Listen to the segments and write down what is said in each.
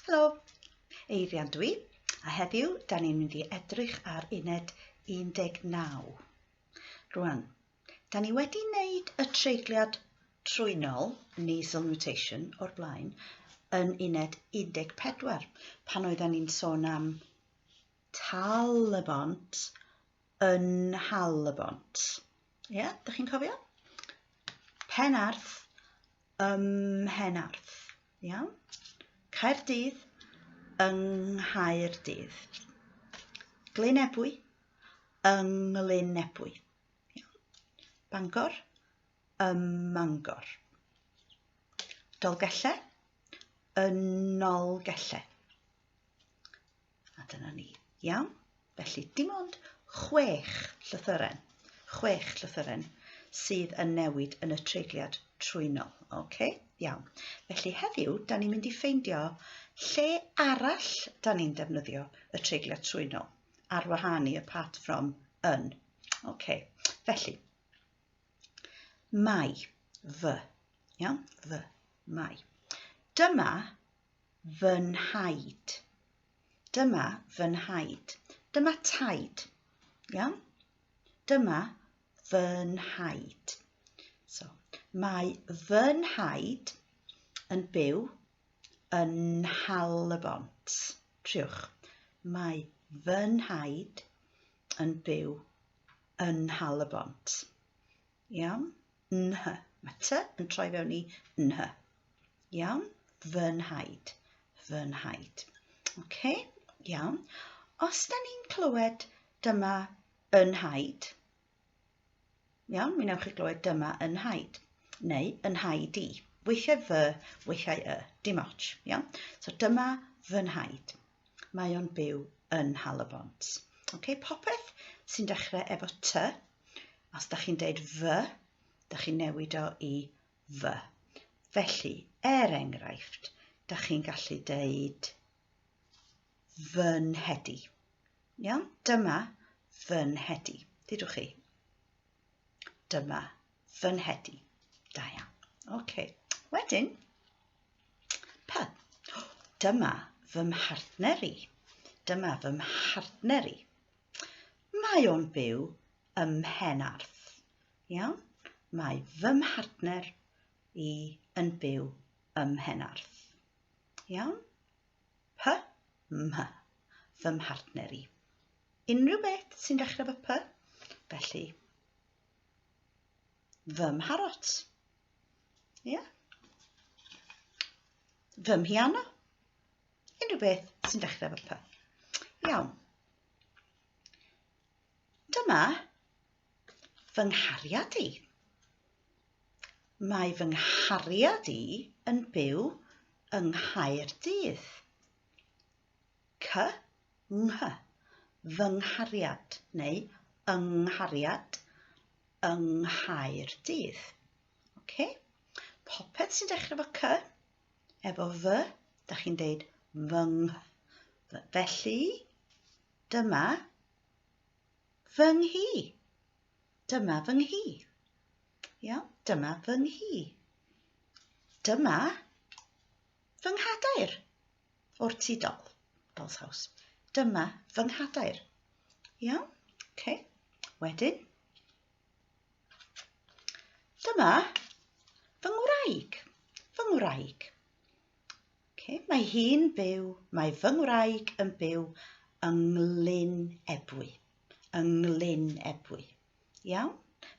Helo, Eirian dwi, a heddiw da ni'n mynd i edrych ar uned 19. Rwan, da ni wedi wneud y treigliad trwynol, nasal mutation, o'r blaen yn uned 14, pan oedden ni'n sôn am Tal-y-bont yn Nhal-y-bont. Ie, yeah, da chi'n cofio? Penarth ym Mhenarth. Iawn? Caerdydd yng Nghaerdydd. Glyn Ebwy yng Nglyn Ebwy. Iawn? Bangor ym Mangor. Dolgellau yn Nolgellau. A dyna ni. Iawn? Felly, dim ond chwech llythyren, chwech llythyren sydd yn newid yn y treigliad trwynol. Oce? Iawn. Felly heddiw, da ni'n mynd i ffeindio lle arall da ni'n defnyddio y treigliad trwynol ar wahân i apart from yn. Oce. Felly, mae, fy, iawn, fy, mae. Dyma fy nhaid. Dyma fy nhaid. Dyma taid. Iawn? Dyma fy nhaid. So, mae fy nhaid yn byw yn Nhal-y-bont. Triwch. Mae fy nhaid yn byw yn Nhal-y-bont. Iawn? Nhy. Mae ty yn troi fewn i nhy. Iawn? Fy nhaid. Fy nhaid. Oce, iawn. Os da ni'n clywed dyma y nhaid, iawn, mi newch chi glywed dyma y nhaid, neu y nhaid i. Weithiau fy, weithiau y, dim ots, iawn? So dyma fy nhaid. Mae o'n byw yn Nhal-y-bont. Oce, popeth sy'n dechrau efo ty, Os da chi'n deud fy, da chi'n newid o i fy. Felly, er enghraifft, da chi'n gallu deud fy nhedi. Iawn? Dyma fy nhedi. Dudwch chi. Dyma fy nhedi. Da iawn. Oce. Wedyn, P. Dyma fy mhartner i. Dyma fy mhartner i. Mae o'n byw ym Mhenarth. Iawn? Mae fy mhartner i yn byw ym Mhenarth. Iawn? P, M, fy mhartner i. Unrhyw beth sy'n dechrau efo P, felly fy mharot. Ie? Yeah? Fy mhiano. Unrhyw beth sy'n dechrau efo P. Iawn. Dyma fy nghariad i. Mae fy nghariad i yn byw yng Nghaerdydd. C, ngh, fy nghariad, neu yng nghariad, yng Nghaerdydd. Okay? Popeth sy'n dechrau efo C, Efo fy, da chi'n deud fyng. Felly, dyma fy nghi. Dyma fy nghi. Iawn, dyma fy nghi. Dyma fy nghadair o'r tŷ dol, doll's house. Dyma fy nghadair. Iawn, oce. Okay. Wedyn, Dyma fy ngwraig. Fy ngwraig. Okay, mae hi'n byw, mae fy ngwraig yn byw yng Nglyn Ebwy. Yng Nglyn Ebwy. Iawn?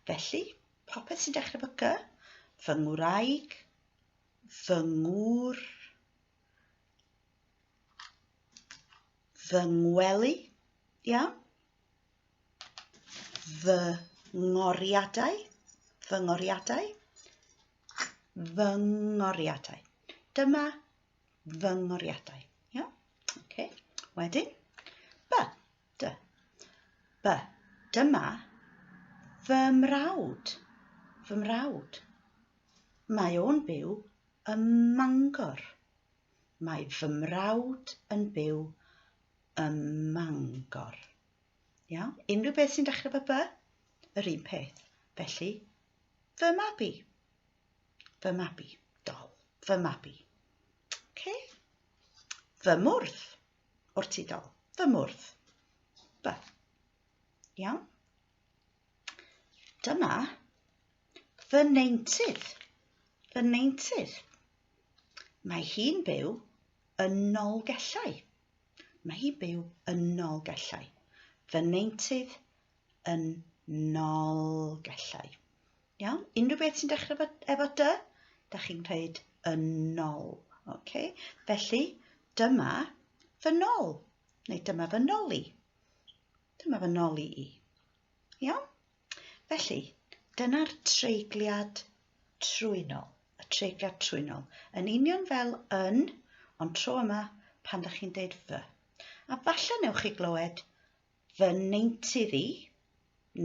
Felly, popeth sy'n dechrau efo G, fy ngwraig, fy ngŵr, fy ngwely, iawn? Fy ngoriadau, fy ngoriadau, fy ngoriadau. Dyma fy ngoriadau. Iawn? Okay. Wedyn, B, D, B. Dyma fy mrawd, fy mrawd. Mae o'n byw ym Mangor. Mae fy mrawd yn byw ym Mangor. Iawn? Unrhyw beth sy'n dechrau efo B, yr un peth. Felly, fy mabi. Fy mabi. Dol. Fy mabi. Okay? Fy mwrdd o'r tu dol. Fy mwrdd. Fy. Iawn? Dyma fy neintydd. Fy neintydd. Mae hi'n byw yn Nolgellau. Mae hi'n byw yn Nolgellau. Fy neintydd yn Nolgellau. Iawn? Unrhyw beth sy'n dechrau efo, efo dy, da chi'n rhaid yn nol. Okay? Felly, dyma fy nol, neu dyma fy noli. Dyma fy noli i. Iawn? Felly, dyna'r treigliad trwynol. Y treigliad trwynol. Yn union fel yn, ond tro yma pan da chi'n deud fy. A falle newch chi glywed fy neintydd i,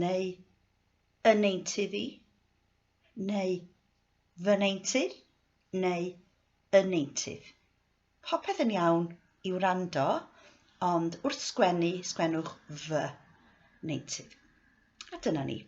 neu y neintydd i, neu fy neintydd, neu y neintydd. Popeth yn iawn i wrando, ond wrth sgwennu, sgwennwch fy neintydd. A dyna ni.